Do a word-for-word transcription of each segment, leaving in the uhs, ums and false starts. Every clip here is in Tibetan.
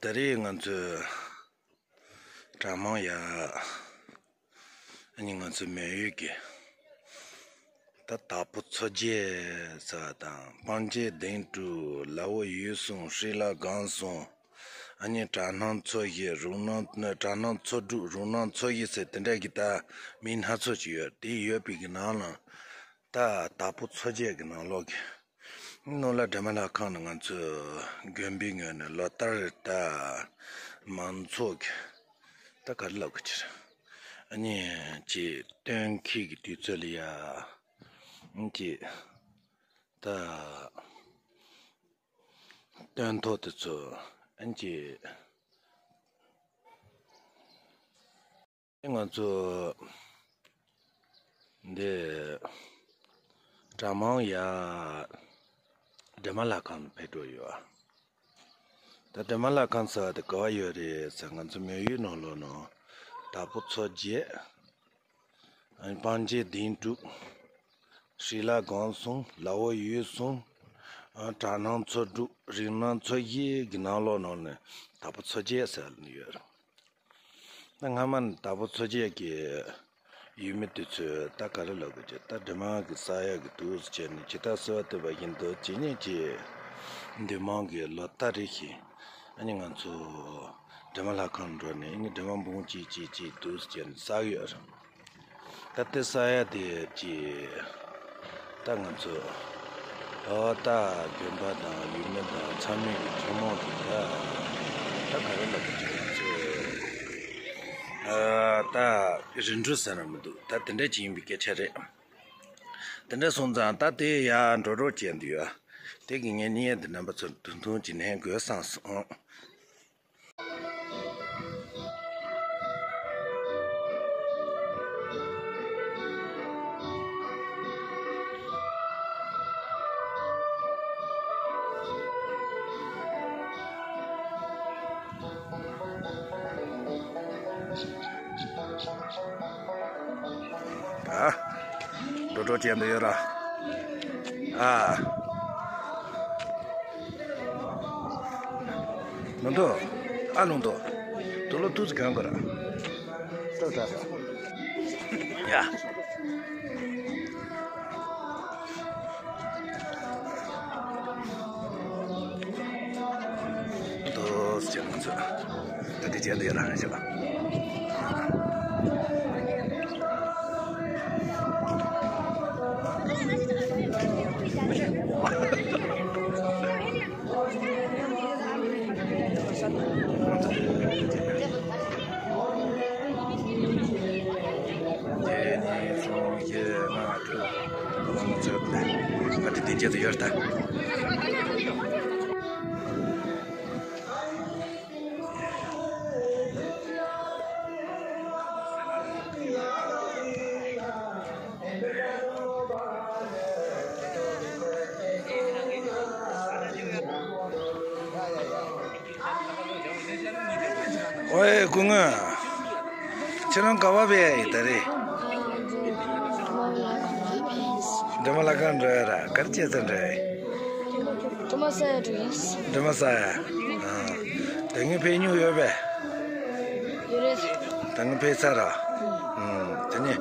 ད་རེས་ང་ཚོས་གྲྭ་མང་ཡ། ཨ་ནི་ང་ཚོ་མེ་ཡོས་ཀྱི་ད་དྭགས་པོ་མཚོ་རྒྱལ་ཟེར་བ་དང་། སྤང་རྒྱན་གདན་དྲུག་ལ་འོ་ཡོས་གསུམ་ཧྲི་ལ་སྒང་གསུམ། ཨ་ནི་གྲྭ་སྣང་མཚོ་བཞི་རོང་སྣང་། གྲྭ་སྣང་མཚོ་དྲུག་རོང་སྣང་མཚོ་བཞི་ཟེར་དེ་འདྲ་གི་ད་མིང་སྣ་ཚོགས་ཅིག་ཡོད། དེ་ཡོད་པའི་གི་ནང་ལ་ད་དྭགས་པོ་མཚོ་རྒྱལ་གི་ནང་ལོགས་ཀྱི་ནོར་ལྷ་སྒྲོལ་མ་ལྷ་ཁང་ནི་ང་ཚོས་དགོན་པའི་ངོས་ནས་ལོ་ལྟར་ད་མང་ཚོགས་ཀྱི་ད་ག་རེ་ལབ་དགོས་ཀྱི་རེད། ཨ་ནི་ཅིག་སྟོན་ཁའི་གི་དུས་ཚོད་ལ་ཡ་ཅིག་ད་སྟོན་ཐོག་དེ་ཚོ་ཨ་ནི་ཅིག་ང་ཚོ་འདི་གྲྭ་མང་ཡ་སྒྲོལ་མ་ལྷ་ཁང་ཕེབས་འགྲོ་ཡོད། ད་སྒྲོལ་མ་ལྷ་ཁང་ཟེར་བ་དེ་ག་བ་ཡོད་རེད་ཟེར། ང་ཚོ་མེ་ཡོས་ནང་ལོགས་ནང་དྭགས་པོ་མཚོ་བརྒྱད། སྤང་རྒྱན་གདན་དྲུག་ཧྲི་ལ་སྒང་གསུམ། ལ་འོ་ཡོས་གསུམ། གྲྭ་སྣང་མཚོ་དྲུག་རོང་སྣང་མཚོ་བཞི་གི་ནང་ལོགས་ནང་ནས་དྭགས་པོ་མཚོ་བརྒྱད་ཟེར་ནས་ཡོད་རེད། ད་སྔ་མ་ནས་དྭགས་པོ་མཚོ་བརྒྱད་ཀྱི་ཡུལ་མི་དེ་ཚོས་ད་ག་རེ་ལབ་དགོས་ཀྱི། ད་སྒྲོལ་མ་གི་ས་ཡ་གི་འདུག་ཟེར་ནས་ཇི་ལྟར་གསོལ་བ་བཏབ་པ་བཞིན་དུ་ཇི་སྙེད་ཅིག་འདུས་མང་གི་ལོ་ལྟར་རེ་བཞིན་ཨ་ནི་ང་ཚོ་སྒྲོལ་མ་ལྷ་ཁང་འགྲོ་ནས་ཨ་ནི་སྒྲོལ་མ་འབུམ་གཅིག་གཅིག་གཅིག་འདུག་ཟེར་ནས་བསགས་ཡོད་རེད། ད་ལྟའི་ས་ཡ་དེ་ཅི། ད་ང་ཚོ་ཨོ་ད་དགོན་པ་དང་ཡུལ་མི་དང་ཚང་མས་ཀྱི་ཐུན་མོང་གི་ད་ད་ག་རེ་ལབ་དགོས་ཀྱི། ང་ཚོ་ཨ་ད་རིན་འབྲུ་ཟེར་ན་མི་འདུག་ད་དེ་འདྲ་ཅིག་ཡིན་པའི་སྐད་ཆ་རེད། དེ་འདྲ་སོང་ཙང་ད་དེ་ཡར་འགྲོ་རོགས་བྱས་འདུག་ཡ། དེ་གི་ངས་ནི་འདི་རྣམ་པ་ཚོར་ཐུང་ཐུང་ཅིག་ལེན་དགོས་བསམ་སོང་། ཨ། འགྲོ་གྲོགས་ཅན་དུ་ཡོད་ར། ཨ། མི་འདུག་ཨ་ལུང་འདུག་དུ་ལོ་ཏུ་ཙི་གང་གོ་ར། ཏོ་ཏ་ར། ཡ། ཏོ་ཙི་ང་ཚོ་ད་དེ་ཅན་དུ་ཡོད་ར་ཞེས་པ། ཨོའེ་སྐུ་ངོ། ཁྱེད་རང་ག་བ་བས་ཡིན་ད་རེད། སྒྲོལ་མ་ལྷ་ཁང་འགྲོ་ཡ་ར་ག་རེ་བྱས་ཚར་འགྲོ་ཡ། སྒྲོལ་མ་ས་ཡ་འགྲོ་ཡིན། སྒྲོལ་མ་ས་ཡ། ཨ། ད་ངས་ཕེབས་མྱོང་ཡོད་པས། ཡོད་རེད། ད་ངས་ཕེབས་ཚར་ར། ཨུམ། དེ་ནས།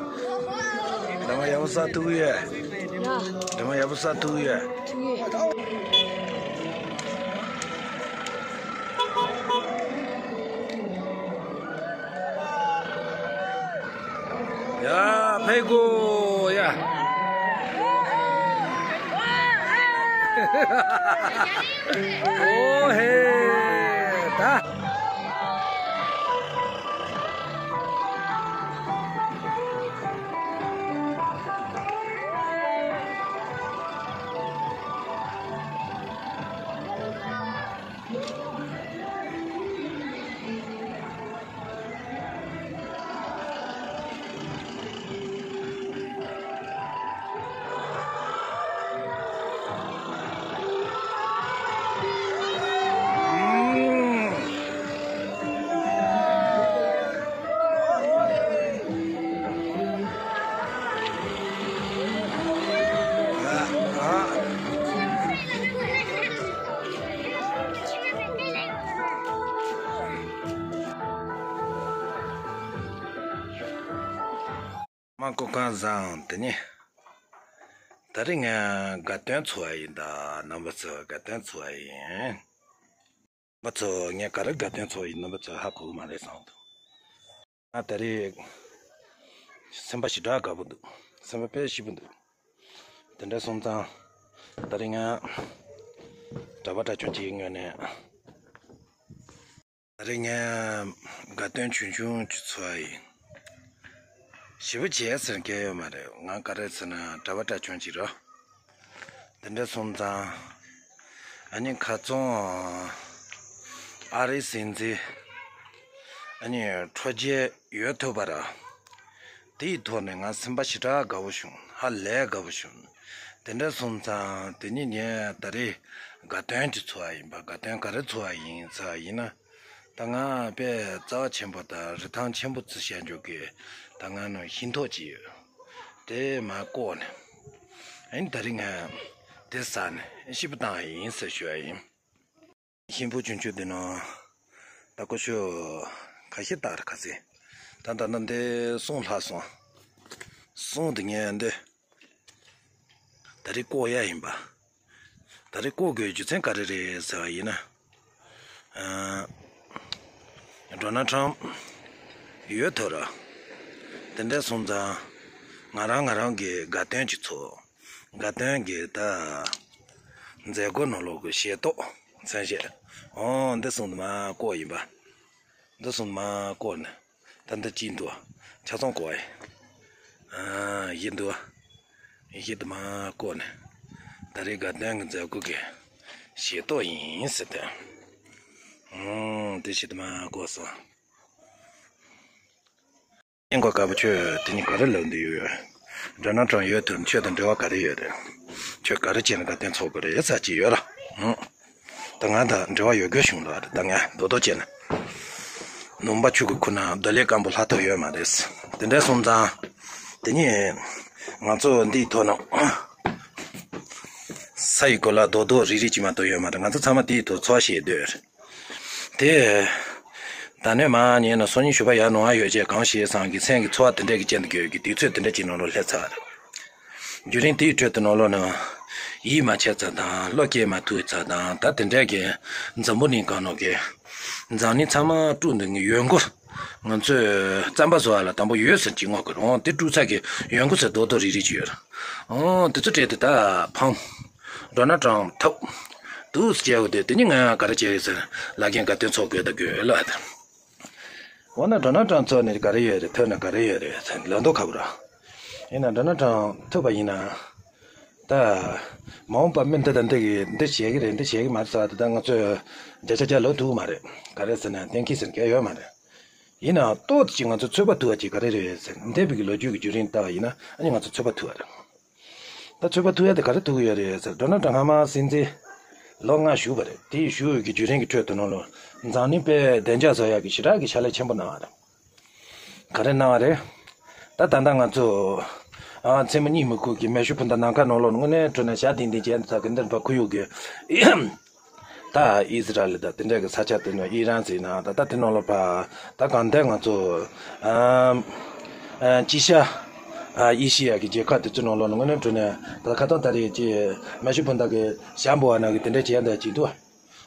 སྒྲོལ་མ་ཡག་པོ་བསགས་ཐུབ་ཀྱི་ཡོད། ཡ། སྒྲོལ་མ་ཡག་པོ་བསགས་ཐུབ་ཀྱི་ཡོད། ཐུབ་ཀྱི་ཡོད། ཡ། ཕེབས་དགོས་ཡ། ཨོ་ཧེ། ད། སྐུ་ཁམས་བཟང་། དེ་ནི་ད་རིང་ང་དགའ་སྟོན་འཚོགས་པ་ཡིན་ད། རྣམ་པ་ཚོ་དགའ་སྟོན་འཚོགས་པ་ཡིན། རྣམ་པ་ཚོ་ངས་ག་རེ་དགའ་སྟོན་འཚོགས་ཡིན་རྣམ་པ་ཚོ་ཧ་གོ་གི་མ་རེད་བསམ་འདུག་ང་ད་རེས་སེམས་པ་ཞེ་དྲག་དགའ་པོ་འདུག་སེམས་པ་དཔེ་སྐྱིད་པོ་འདུག་དེ་འདྲ་སོང་ཙང་ད་རིང་ང་གྲྭ་པ་གྲྭ་ཆུང་གཅིག་ངོས་ནས། ད་རེས་ངས་དགའ་སྟོན་ཆུང་ཆུང་ཅིག་འཚོགས་པ་ཡིན། ཞེ་པོ་བྱས་ཟེར་མཁན་ཡོད་མ་རེད། ང་ག་རེ་ཟེར་ན་གྲྭ་པ་གྲྭ་ཆུང་ཅིག་རེད། དེ་འདྲ་སོང་ཙང་ཨ་ནི་ཁ་རྩང་ཨ་རིའི་སྲིད་འཛིན་ཨ་ནི་འཕྲོད་བརྒྱུད་ཡོད་ཐུབ་པ་ར། དེའི་ཐོག་ནས་ང་སེམས་པ་ཞེ་དྲག་དགའ་བོ་བྱུང་། ཧ་ལས་དགའ་བོ་བྱུང་། དེ་འདྲ་སོང་ཙང་དེ་ཉིད་ངས་ད་རེས་དགའ་སྟོན་ཅིག་འཚོགས་པ་ཡིན་པ། དགའ་སྟོན་ག་རེ་འཚོགས་པ་ཡིན་ཟེར་བ་ཡིན་ན། ད་ང་དཔེ་རྩ་བ་ཆེན་པོ་དང་རིན་ཐང་ཆེན་པོ་བརྩི་བྱ་འཇོག་གི་ད་ང་ནང་ཤིང་ཐོག་ཅིག་ཡོད། དེ་མར་བཀོག་ནས་ཨ་ནི་ད་རིང་ང་དེ་ཟ་ནས་སྐྱིད་པོ་བཏང་ཡིན་ཟེར་ཞུ་བ་ཡིན། ཤིང་ཕོར་ཆུང་ཆུང་དེ་ནང་ད་ཀོ་ཤོ་ཁ་ཤས་བཏགས་རེད་ཁ་ཟས། ད་ད་ནི་འདི་སོང་ལྷག་སོང་། སོང་དེ་ངས་འདི་ད་རེས་བཀོག་ཡ་ཡིན་པ། ད་རེས་བཀོག་དགོས་རྒྱུ་མཚན་ག་རེ་རེད་ཟེར་བ་ཡིན་ན། ཨ། ཌོ་ནལ་ཊམ་ཡོད་ཐུབ་ར། དེ་འདྲ་སོང་ཙང་ང་རང་ང་རང་གི་དགའ་སྟོན་ཅིག་འཚོགས། དགའ་སྟོན་གྱི་ད་མཛད་སྒོ་ནང་ལོགས་ཀྱི་ཞལ་ཏོག་མཚན་བཞེས། ཨོ་འདི་སོང་དུ་མར་བཀོག་ཡིན་པ། འདི་སོང་དུ་མར་བཀོག་ནས། ད་འདི་གཅིག་འདུག་ཆ་ཚང་བཀོག་ཨེ། ཨ་བཞི་འདུག་བཞི་དུ་མར་བཀོག་ནས། ད་རེས་དགའ་སྟོན་གྱི་མཛད་སྒོ་གི་ཞལ་ཏོག་ཡིན་ཟེར་ཏེ། ཨང་དེ་བཞི་དུ་མར་བཀོག་སོང་། ཨེ་ཁོ་དཀར་པོ། ཁྱོད་དེ་ནི་ག་རེ་ལབ་འདོད་ཡོད། ཌོ་ནལ་ཊམ་ཡོད་དུས་ཁྱོད་དང་འབྲེལ་བ་ག་རེ་ཡོད་རེད། ཁྱོད་ག་རེ་བྱས་ན་དགའ་སྟོན་འཚོགས་དགོས་རེད་ཟེར་གྱི་ཡོད་ར། ཨང་། ད་ང་དང་འབྲེལ་བ་ཡོད་དགོས་བྱུང་ལ་རེད། ད་ང་རྡོག་རྡོག་བྱས་ན། ནུམ་པ་ཆུ་གི་ཁུ་ནང་རྡོ་ལེབ་སྐམ་པོ་ལྷག་ཐབས་ཡོད་མ་རེད། དེ་འདྲ་སོང་ཙང་། དེ་ནི་ང་ཚོ་འདིའི་ཐོག་ནང་ས་ཡི་གོ་ལ་རྡོག་རྡོག་རིལ་རིལ་ཅིག་མ་གཏོགས་ཡོད་མ་རེད། ང་ཚོ་ཚང་མ་དེའི་ཐོག་འཚོ་བ་སྐྱེལ་སྡོད་རེད། དེ། ད་ནས་མ་ཉན་ན་སང་ཉིན་ཞོགས་པ་ཡར་ནང་ཡར་ཡོད་ཅེས་གང་ཞིག་སང་གི་མཚན་གི་འཚོ་བ་དེ་འདྲས་ཀྱི་ཅན་དུ་གྱུར་གི་དུས་ཚོད་དེ་འདྲས་ཀྱི་ནང་ལོགས་སླེབས་ཚར་རེད། བརྒྱུད་རིམ་དེའི་ཁྲོད་དུ་ནང་ལོགས་ན་ཡིད་མ་ཆེས་ཚ་དང་བློ་སྐྱེད་མ་ཐུབ་ཚ་དང་ད་དེ་འདྲས་ཀྱི་འཛམ་བུ་གླིང་སྒང་ནང་གི་འཛམ་གླིང་ཚང་མ་དཀྲུག་འདི་གི་ཡོད་མགོ། ང་ཚོས་རྩམ་པ་བཟོ་བ་ལ་དང་པོ་ཡོས་ཟེར་གྱི་ངོ་དགོས་རུང་དེ་དཀྲུག་ཚད་ཀྱི་ཡོན་གོ་ཟེར་རྡོག་རྡོག་རིལ་རིལ་ཅིག་ཡོད་རེད། ཨོ་དེ་ཚོ་སྤྲད་དེ་ད་ཕམ། ཌོ་ནལ་ཊམ་ཐུག་འདུག་ཟེར་བྱས་དེ་དེ་ནི་ང་ག་རེ་བྱས་ཡོད་ཟེར་ལ་རྒན་དགའ་སྟོན་འཚོགས་དགོས་ད་དགོས་ལ་དེ། འོ་ན་ཌོ་ནལ་ཊམ་འཚོགས་ནས་ག་རེ་ཡོད་རེད། ཐོན་ན་ག་རེ་ཡོད་རེད་ཟེར་ལབ་མདོག་ཁ་པོ་ར། ཡིན་ན་ཌོ་ནལ་ཊམ་ཐུག་པ་ཡིན་ན། ད། མ་འོངས་པ་མི་འདི་དང་འདི་གིས་འདི་བྱེད་ཀྱི་རེད་འདི་བྱེད་ཀྱི་མ་རེད་ཟེར་བ་དེ་ད་ང་ཚོས་བརྒྱ་ཆ་བརྒྱ་ལབ་ཐུབ་ཀྱི་མ་རེད། ག་རེ་ཟེར་ན་གཏན་འཁེལ་ཟེར་མཁན་ཡོད་མ་རེད། ཡིན་ནའང་ཏོག་ཙམ་ཅིག་ང་ཚོ་ཚོད་དཔག་ཐུབ་པ་ཅིག་ག་རེ་རེད་ཟེར་འདས་པའི་གི་ལོ་རྒྱུས་ཀྱི་བརྒྱུད་རིམ་ལྟ་བ་ཡིན་ན་ཨ་ནི་ང་ཚོ་ཚོད་དཔག་ཐུབ་པ་རེད། ད་ཚོད་དཔག་ཐུབ་ཡ་དེ་ག་རེ་ཐུབ་ཀྱི་ཡོད་རེད་ཟེར་ཌོ་ནལ་ཊམ་སྔ་མ་སྲིད་འཛིན་ལོ་ལྔ་བཞུགས་པ་རེད། དེའི་བཞུགས་ཡོད་ཀྱི་བརྒྱུད་རིམ་གྱི་ཁྲོད་དུ་ནང་ལོགས་འཛམ་གླིང་དཔེ་བདེ་འཇགས་བཟོ་ཡག་གི་ཞེ་དྲག་གི་ཕྱག་ལས་ཆེན་པོ་གནང་བ་རེད། ག་རེ་གནང་བ་རེད། ད་ད་ལྟ་ང་ཚོ་ཨ་མཚན་མོ་གཉིད་མི་ཁུག་གི་མེ་ཤུགས་འཕུར་མདའ་ནམ་མཁའ་ནང་ལོགས་ནས་དངོས་གནས་དྲོད་ནས་ཞག་བདུན་བདུན་བྱས་འདུག་ས་གི་འདིར་འབབ་ཁུ་ཡུག་གི་ད་ཨི་ཟི་རལ་དང་དེ་འདྲ་གི་ས་ཆ་དེ་ནས་ཨི་རན་ཟེར་ན་ད་ད་དེ་ནང་ལོགས་ཕ་ད་གང་ལྟར་ང་ཚོ་ཨ་ཨ་དཀྱིལ་ཤར་ཨ་ཨེ་ཤི་ཡ་གི་རྒྱལ་ཁབ་དེ་ཚོ་ནང་ལོགས་ནས་དངོས་གནས་དྲོད་ནས་ད་ཁ་སང་ད་རེས་ཀྱི་མེ་ཤུགས་འཕུར་མདའ་གི་ཞག་འབུལ་བ་ནང་གི་དེ་འདྲ་བྱས་འདུག་ཅིག་འདུག་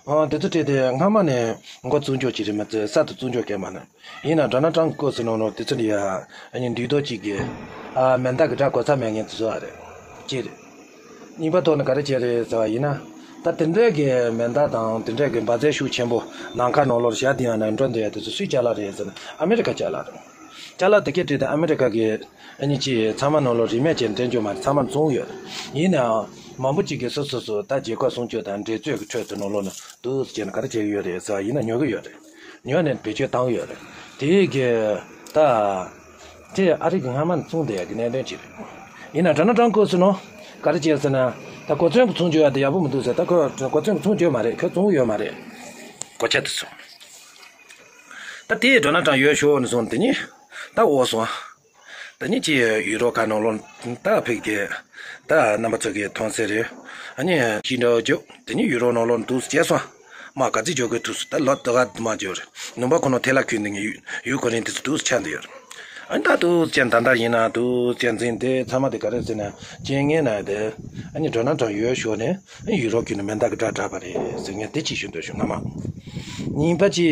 ཨ་དེ་ཚོ་སྤྲད་དེ་སྔ་མ་ནས་མགོ་བཙུགས་འཇོག་ཅིག་རེད་མ་ཚད་གསར་དུ་བཙུགས་འཇོག་གས་མ་ནི། ཡིན་ན་ཌོ་ནལ་ཊམ་སྐབས་སུ་ནང་ལོགས་དེ་ཚོ་ལ་ཡ་ཨ་ནི་འདུས་ཏོག་ཅིག་གི་ཨ་མེ་མདའ་གི་སྒྲ་གོ་ཚ་མེད་མཁན་དེ་ཚོ་ཨ་རེད། གཅིག་རེད། གཉིས་པ་ཐོག་ནས་ག་རེ་བྱས་རེད་ཟེར་བ་ཡིན་ན། ད་དེ་འདྲའི་གི་མེ་མདའ་དང་དེ་འདྲའི་གི་འབར་རྫས་ཤུགས་ཆེན་པོ་ནམ་མཁའ་ནང་ལོགས་ཞག་བདུན་ཡང་ན་འགྲོ་འདོད་ཡ་དེ་ཚོ་སུའི་ཅ་ལག་རེད་ཟེར་ན་ཨ་མེ་རི་ཁ་ཅ་ལག་རེད། ཅ་ལག་དེ་གས་སྤྲད་དེ་ཨ་མེ་རི་ཁ་གི་ཨ་ནི་ཅི་ཚང་མ་ནང་ལོགས་རིན་མེད་ཅན་སྤྲད་འཇོག་མ་རེད། ཚང་མ་བཙོང་ཡོད་རེད། ཡིན་ནའང་མང་པོ་ཅིག་གིས་སོ་སོ་སོ་ད་རྒྱལ་ཁབ་སྲུང་སྐྱོབ་དང་འགྲན་རྩོད་ཀྱི་ཁྲོད་དུ་ནང་ལོགས་ནས་འདུག་ཟེར་ནས་ག་རེ་བྱེད་ཀྱི་ཡོད་རེད་ཟེར་བ་ཡིན་ན་ཉོ་གི་ཡོད་རེད། ཉོས་ནས་བེད་སྤྱོད་བཏང་གི་ཡོད་རེད། དེ་གི་ད་དེ་ཨ་རི་གི་སྔ་མ་ནས་བཙོང་བསྡད་ཡག་གི་གནད་དོན་ཅིག་རེད། ཡིན་ན་ཌོ་ནལ་ཊམ་སྐབས་སུ་ནང་ག་རེ་བྱས་ཟེར་ན་ད་གོ་མཚོན་གྱི་ཚོང་བྱེད་ཡག་དེ་ཡག་པོ་མི་འདུག་ཟེར། ད་ཁོས་གོ་མཚོན་གྱི་ཚོང་བྱེད་ཡོད་མ་རེད། ཁོས་བཙོང་གི་ཡོད་མ་རེད། གོ་ཆ་དེ་ཚོ་ད་དེ་ཌོ་ནལ་ཊམ་ཡོད་ཤོག་ནས་སོང་དེ་ནི་ད་འོ་སོང་། ད་ནི་ཅི་ཡུ་རོ་ཁ་ནང་ལོགས་ད་ཕིག་གི་ད་རྣམ་པ་ཚོ་གི་མཐོང་གསལ་རེད། ཨ་ནི་ཤིང་འདྲ་བརྗོད་དེ་ནི་ཡུ་རོ་ནང་ལོགས་འདུག་བྱས་སོང་། མ་ག་ཚིག་འཇོག་དགོས་ཐུག་སུ་ད་ལོ་ད་ག་མ་འཇོག་རེད། ནུམ་པ་ཁོ་ནོ་ཐེ་ལ་ཁུན་ནི་ཡུ་ཡུ་ཁོ་རིན་དེ་ཚོ་འདུག་ཆ་འདི་ཡོད་རེད། ཨ་ད་དུ་ཅན་ད་ལྟ་ཡིན་ན་དུ་ཅན་འཛིན་དེ་ཚང་མ་དེ་ག་རེ་ཟེར་ན་རྐྱེན་ངན་ན་དེ་ཨ་ནི་ཌོ་ནལ་ཊམ་ཡོད་ཞོར་ནས་ཨ་ནི་ཡུ་རོབ་ཀྱི་ནི་མེ་མདའ་གི་སྒྲ་གྲགས་པ་རེད་ཟེར་ངས་དེ་ཅིག་ཞུ་འདོད་བྱུང་སྔ་མ། གཉིས་པ་ཅི།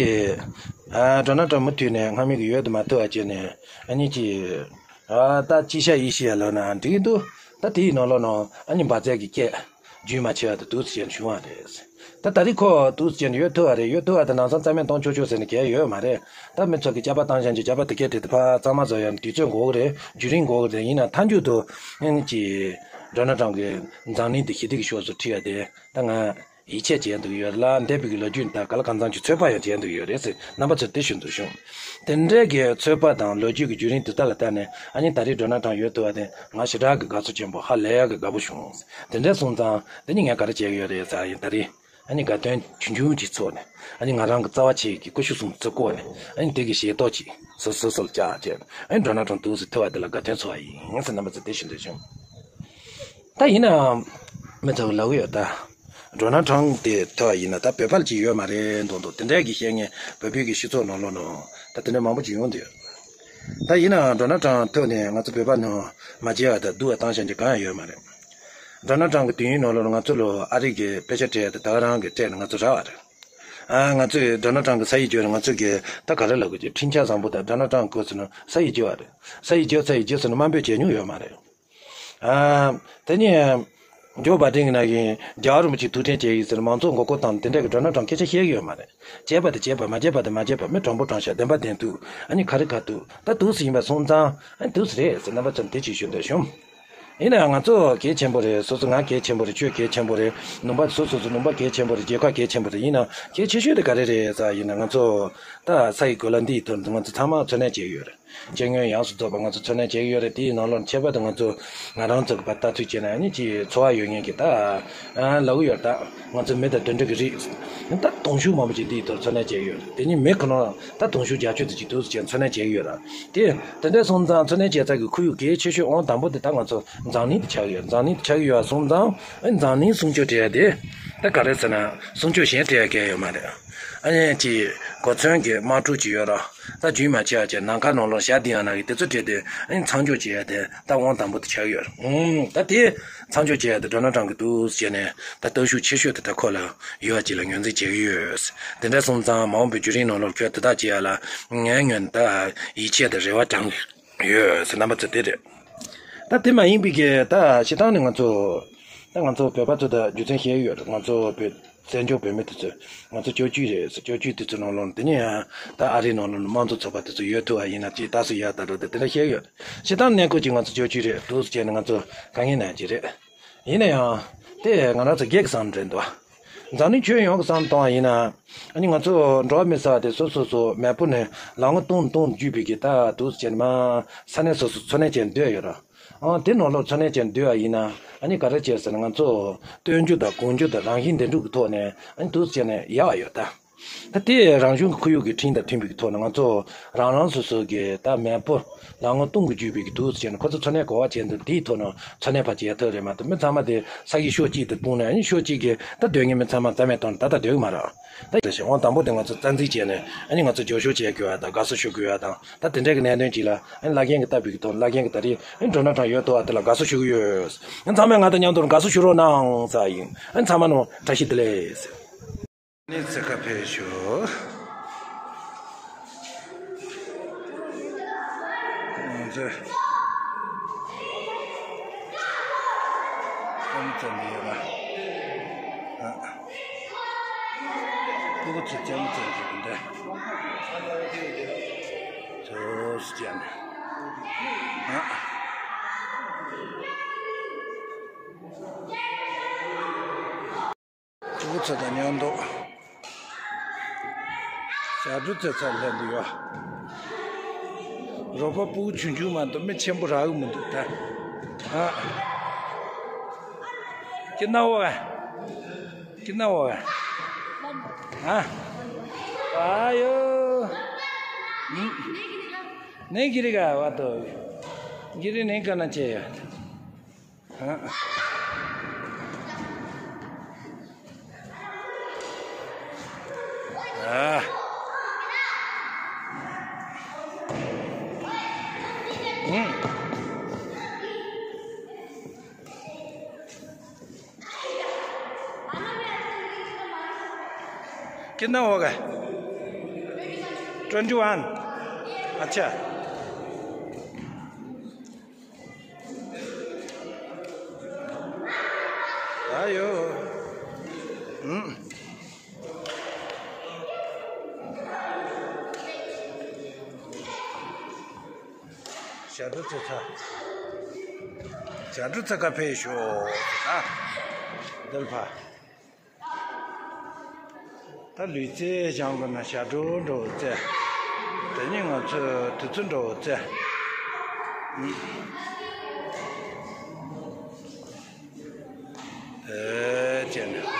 ཨ་ཌོ་ནལ་ཊམ་མུ་མཐུད་ནས་སྔ་མི་གི་ཡོད་དུ་མ་ཐུབ་པ་བྱས་ནས་ཨ་ནི་ཅི། ཨ་ད་ཅི་ཤ་ཡི་ཤི་ཡ་ལོ་ན་འགྲིག་གི་འདུག་ད་དེའི་ནང་ལོགས་ནང་ཨ་ནི་འབར་རྫས་ཀྱི་སྐད་རྒྱུན་མ་ཆད་པ་དུ་དུས་སུ་ཅན་བྱུང་བ་རེད། ད་ད་རེས་ཁོ་དུས་སུ་ཅན་ཡོད་ཐུབ་པ་རེད། ཡོད་ཐུབ་པ་དེ་ནང་སང་རྩ་མེད་གཏོང་ཆོག་ཆོག་ཟེར་ནས་གལ་ཡོད་མ་རེད། ད་མི་ཚོ་གི་སྐྱག་པ་བཏང་བཞག་གི་སྐྱག་པ་དེ་སྐད་དེ་དེ་ཕར་གཙང་མ་བཟོ་ཡ་དུས་ཚོད་འགོར་གི་རེད། བརྒྱུད་རིམ་འགོར་གི་རེད། ཡིན་ན་མཐའ་མཇུག་ཏུ་ཨ་ནི་ཅི་ཌོ་ནལ་ཊམ་གི་འཛམ་གླིང་དེ་ཞི་བདེ་གི་ཕྱོགས་སུ་ཁྲིད་ཡ་དེ་ད་ང་ཡིད་ཆེས་བྱས་འདུག་ཡོད་ལ། འདས་པའི་གི་ལོ་རྒྱུས་ད་ག་ལ་གང་འཚམ་གྱི་ཚོད་དཔག་ཡང་བྱས་འདུག་ཡོད་རེད་ཟེར་རྣམ་པ་ཚོར་དེ་ཞུ་འདུག་བྱུང་། དེ་འདྲའི་གི་ཚོད་དཔག་དང་ལོ་རྒྱུས་ཀྱི་བརྒྱུད་རིམ་དེ་དག་ལ་བལྟས་ནས་ཨ་ནི་ད་རེས་ཌོ་ནལ་ཊམ་ཡོད་ཐུབ་པ་དེ་ང་ཞེ་དྲག་གི་དགའ་ཚོར་ཆེན་པོ་ཧ་ལས་ཡག་གི་དགའ་པོ་བྱུང་། དེ་འདྲ་སོང་ཙང་དེ་ནི་ངས་ག་རེ་བྱེད་ཀྱི་ཡོད་རེད་ཟེར་ཡིན། ད་རེས་ཨ་ནི་དགའ་སྟོན་ཆུང་ཆུང་ཅིག་ཚོགས་ནས་ཨ་ནི་ང་རང་གི་རྩ་བ་ཆེ་གི་ཀུ་ཤུ་གསུམ་བཙུགས་བཀོག་ནས་ཨ་ནི་དེ་གི་ཞལ་ཏོག་ཅིག་སོ་སོ་སོར་བཅག་བྱས་ཨ་ནི་ཌོ་ནལ་ཊམ་དུ་སི་ཐུབ་པ་དེ་ལ་དགའ་སྟོན་ཚོགས་པ་ཡིན་ཟེར་རྣམ་པ་ཚོར་དེ་ཞུ་འདོད་བྱུང་། ད་ཡིན་ནའང་མི་ཚོ་ལབ་གི་ཡོད་ད། ཌོ་ནལ་ཊམ་དེ་ཐོས་པ་ཡིན་ན་ད་བོད་པ་ལ་ཅིག་ཡོད་མ་རེད་མདོག་མདོག་དེ་འདྲའི་གི་བཤད་མཁན་བོད་པའི་གི་སྤྱི་ཚོགས་ནང་ལོགས་ནང་ད་དེ་འདྲ་མང་པོ་ཅིག་ཡོང་དུས། ད་ཡིན་ནའང་ཌོ་ནལ་ཊམ་ཐོས་ནས་ང་ཚོ་བོད་པ་ནང་མ་བརྗེད་པ་དང་སྡུག་པ་བཏང་བཞག་རྒྱུ་གང་ཡང་ཡོད་མ་རེད། ཌོ་ནལ་ཊམ་གི་དུས་ཡུན་ནང་ལོགས་ང་ཚོ་ལ་ཨ་རི་གི་དཔེ་ཆ་སྤྲད་དེ་ད་ག་རང་གི་སྤྲད་ནས་ང་ཚོ་རག་པ་རེད། ཨ་ང་ཚོས་ཌོ་ནལ་ཊམ་གི་ས་ཡིག་བརྗོད་ནས་ང་ཚོ་གི་ད་ག་རེ་ལབ་དགོས་ཀྱི་འཕྲིན་བཅར་བཟང་པོ་དང་ཌོ་ནལ་ཊམ་སྐོར་ཟེར་ནས་ས་ཡིག་བརྗོད་པ་རེད། ས་ཡིག་བརྗོད་ས་ཡིག་བརྗོད་ཟེར་ནས་དམའ་འབེབས་བྱས་མྱོང་ཡོད་མ་རེད། ཨ། དེ་ནས་ཇོ་བྷའི་ཌེན་གྱི་ནང་བཞིན་རྒྱལ་བ་རིན་པོ་ཆེ་ཐུགས་འཕྲིན་བྱས་ཡིན་ཟེར་མང་ཚོགས་མགོ་སྐོར་བཏང་དེ་འདྲ་གི་ཌོ་ནལ་ཊམ་སྐད་ཆ་བཤད་ཀྱི་ཡོད་མ་རེད། བྱས་པ་དེ་བྱས་པ་མ་བྱས་པ་དེ་མ་བྱས་པ་མི་དྲང་པོ་དྲང་བཞག་བདེན་པ་བདེན་ཐུག་ཨ་ནི་ག་རེ་ག་ཐུག་ད་དུས་སུ་ཡིན་པ་སོང་ཙང་ཨ་ནི་དུས་སུ་རེད་ཟེར་རྣམ་པ་ཚོར་དེ་ཅིག་ཞུ་འདོད་བྱུང་། ཡིན་ན་ཡང་ང་ཚོ་གལ་ཆེན་པོ་རེད། སོ་སོ་ང་གལ་ཆེན་པོ་རེད། ཁྱོད་གལ་ཆེན་པོ་རེད། ལུང་པ་སོ་སོ་སོ་ལུང་པ་གལ་ཆེན་པོ་རེད། རྒྱལ་ཁབ་གལ་ཆེན་པོ་རེད། ཡིན་ན་གལ་ཆེ་ཤོས་དེ་ག་རེ་རེད་ཟེར་ཡིན་ན་ང་ཚོ་ད་ས་ཡི་གོ་ལ་འདིའི་ཐོག་ང་ཚོ་ཚང་མ་འཚོ་གནས་བྱས་ཡོད་རེད། སྤྱི་དངུལ་ཡོངས་སུ་རྫོགས་པ་ང་ཚོ་འཚོ་གནས་བྱེད་ཀྱི་ཡོད་རེད། དེའི་ནང་ལོགས་ཁྱད་པར་དུ་ང་ཚོ་ང་རང་ཚོ་གི་བར་ལྟ་ཚུལ་བྱས་ན་ནི་ཅིག་འཚོ་བ་ཡོད་མཁན་གྱི་ད་ལབ་ཀྱི་ཡོད་རེད། ད་ང་ཚོ་མི་དང་དུད་འགྲོ་གི་རིགས་ད་དུང་ཕྱུར་མང་པོ་ཅིག་དེའི་ཐོག་འཚོ་གནས་བྱེད་ཀྱི་ཡོད་རེད། དེ་ནི་མི་ཁོ་ན་ད་དུང་ཕྱུར་བརྒྱད་ཅུ་དེ་ཅིག་དུས་སུ་བྱས་འཚོ་གནས་བྱེད་ཀྱི་ཡོད་རེད། དེ་དེ་འདྲ་སོང་ཙང་འཚོ་གནས་བྱེད་ས་གི་ཁོར་ཡུག་གལ་ཆེ་ཤོས་ཨང་དང་པོ་དེ་ད་ང་ཚོ་འཛམ་གླིང་དུ་ཆགས་ཀྱི་ཡོད། འཛམ་གླིང་དུ་ཆགས་ཀྱི་ཡོད་སོང་ཙང་འཛམ་གླིང་སྲུང་སྐྱོབ་བྱེད་ཡ་དེ་ད་ག་རེ་ཟེར་ན་སྲུང་སྐྱོབ་གཞན་བྱེད་ཡ་གལ་ཡོད་མ་རེད། ཨ་ནི་ཅིག་གོ་མཚོན་གྱི་དམག་འཁྲུག་ཅིག་ཡོད་ར། ད་རྒྱུན་མ་ཆད་ཡ་ཅིག་ནམ་མཁའ་ནང་ལོགས་ཞག་བདུན་ཡང་ན་གི་དེ་ཚོ་བྲིས་ཏེ་ཨ་ནི་མཚམས་འཇོག་བྱེད་ཡ་དེ་ད་དབང་དང་པོ་དེ་ཆགས་ཡོད་རེད། ཨུམ། ད་དེ་མཚམས་འཇོག་བྱེད་ཡ་དེ་ཌོ་ནལ་ཊམ་གི་འདུག་བྱས་ནས་ད་སྟོབས་ཤུགས་ཆེ་ཤོས་དེ་ད་ཁོ་ལ་ཡོད་ཅིག་ལ་ངོས་འཛིན་བྱེད་ཀྱི་ཡོད། དེ་འདྲ་སོང་ཙང་མ་འོངས་པའི་བརྒྱུད་རིམ་ནང་ལོགས་ཁྱོད་དེ་དག་བྱེད་ཡ་ལ་ངའི་ངོས་ནས་ད་ཡིད་ཆེས་དང་རེ་བ་བཅངས་ཡོད་ཟེར་རྣམ་པ་ཚོ་དེ་རེད། ད་དེ་མ་ཡིན་པའི་གི་ད་སྤྱིར་བཏང་ནས་ང་ཚོ་ད་ང་ཚོ་བོད་པ་ཚོ་ད་རྒྱུ་མཚན་བཤད་ཡོད་རེད། ང་ཚོ་བོད་བཙན་བྱོལ་བོད་མི་དེ་ཚོས་ང་ཚོ་བཅོ་བརྒྱད་རེད་ཟེར། བཅོ་བརྒྱད་དེ་ཚོ་ནང་ལོགས་དེ་ནས་ཡང་ད་ཨ་རིའི་ནང་ལོགས་དམངས་གཙོ་ཚོགས་པ་དེ་ཚོ་ཡོད་ཐུབ་པ་ཡིན་ན་ཅིག་ད་སུ་ཡག་ད་འགྲོ་དེ་དེ་འདྲ་བཤད་ཡོད། སྤྱིར་བཏང་གནས་སྐབས་ཀྱི་ང་ཚོ་བཅོ་བརྒྱད་རེད་འདུག་ཟེར་བྱས་ནས་ང་ཚོ་དཀའ་ངལ་ན་གི་རེད། ཡིན་ན་ཡང་དེ་ང་རང་ཚོ་སྒེར་གྱི་བསམ་འདྲ་འདུག་འཛམ་གླིང་ཁྱོན་ཡོངས་ཀྱི་བསམ་བཏང་བ་ཡིན་ན་ཨ་ནི་ང་ཚོ་འགྲོ་བ་མི་ཟེར་བ་དེ་སོ་སོ་སོ་མེས་པོ་ནས་ལམ་ངོ་སྟོང་སྟོང་བརྒྱུད་པའི་གི་ད་འདུག་ཟེར་བྱས་ནས་མ་ས་གནས་སོ་སོ་འཚོ་གནས་བྱས་ནས་སྡོད་ཡོད་ར། ཨང་དེ་ནང་ལོགས་འཚོ་གནས་བྱས་ནས་སྡོད་པ་ཡིན་ན་ཨ་ནི་ག་རེ་བྱས་ཟེར་ན་ང་ཚོ་སྟོན་རྒྱུ་དང་གོན་རྒྱུ་དང་རང་བཞིན་བདེ་སྡུག་གི་ཐོག་ནས་ཨ་ནི་འདུག་ཟེར་བྱས་ནས་ཡག་པ་ཡོད་ད། ད་དེ་རང་བྱུང་གི་ཁོར་ཡུག་གི་ཁྲིམས་དང་མཐུན་པའི་གི་ཐོག་ནས་ང་ཚོ་རང་རང་སོ་སོ་གི་ད་མེས་པོ་ལམ་ངོ་སྟོང་གི་བརྒྱུད་པའི་གི་འདུག་ཟེར་ནས་ཁོ་ཚོ་འཚོ་གནས་ག་པར་བྱས་འདུག་དེའི་ཐོག་ནས་འཚོ་གནས་ཕར་བྱེད་ཐུབ་རེད་མ་གཏོགས་མི་ཚང་མ་དེ་ས་གཞི་ཕྱོགས་གཅིག་ཏུ་སྤུངས་ནས་ཨ་ནི་ཕྱོགས་གཅིག་གི་ད་སྡོད་མཁན་མི་ཚང་མ་རྩ་མེད་བཏང་ནས་ད་ལྟ་སྡོད་གི་མ་རེད། ད་ཡིན་ཞིང་དབང་དང་པོ་དེ་ང་ཚོ་རྩ་འཛིན་བྱས་ནས་ཨ་ནི་ང་ཚོ་རྒྱབ་སྐྱོར་བྱེད་དགོས་པ་དང་དགའ་བསུ་ཞུ་དགོས་པ་དང་ད་དེ་འདྲའི་གི་གནད་དོན་ཅིག་ལ་ཨ་ནི་བླ་རྒན་གི་ལྟ་བུའི་གི་ཐོག་བླ་རྒན་གི་ད་རེས་ཨ་ནི་ཌོ་ནལ་ཊམ་ཡོད་ཐུབ་པ་དེ་ལ་དགའ་བསུ་ཞུ་གི་ཡོད། ཨ་ནི་ཚང་མས་ང་དང་མཉམ་དུ་དགའ་བསུ་ཞུ་རོགས་གནང་ཟེར་བ་ཡིན། ཨ་ནི་ཚང་མ་ནོ་བཀྲ་ཤིས་བདེ་ལེགས། ནི་ཚེ་ཁ་ཕེབས་ཤོག་ང་ཚོས་ཨམ་ཙམ་ཡོད་ལ། ཨ། སྤུ་གུ་ཚོ་ལྕམ་ཙམ་ཞིག་འདི་ཚོ་ལྕམ། ཨ། སྤུ་གུ་ཚོ་དང་མཉམ་དུ་ཞབས་བྲོ་རྩེ་ཚར་སླེབས་འདུག་ཡོད། རོགས་པ་སྤུ་གུ་ཆུང་ཆུང་མ་གཏོགས་མི་ཆེན་པོ་རག་གི་མི་འདུག་ད། ཨ། ཁྱེད་ན་འོ་ག་ཁྱེད་ན་འོ་ག་ཨ། ཨ་ཡོ། ནས་གི་རི་ག་བ་དོ། གི་རི་ནས་ག་ན་ཆེ་ཡོད། ཨ། कितना होगा? Twenty one. अच्छा। आयो। हम्म। ཞབས་བྲོ་རྩེ་ཚ། ཞབས་བྲོ་རྩེ་ག་ཕེབས་ཤོག་ཨ། དེ་ལ་ཕ། ད་ལུས་རྩལ་སྦྱང་དགོས་ན་ཞབས་བྲོ་འགྲོ་རྩེ། དེ་ནས་ང་ཚོས་དུས་ཚོད་འགྲོ་རྩེ། ཨེ་བྱས་ནས།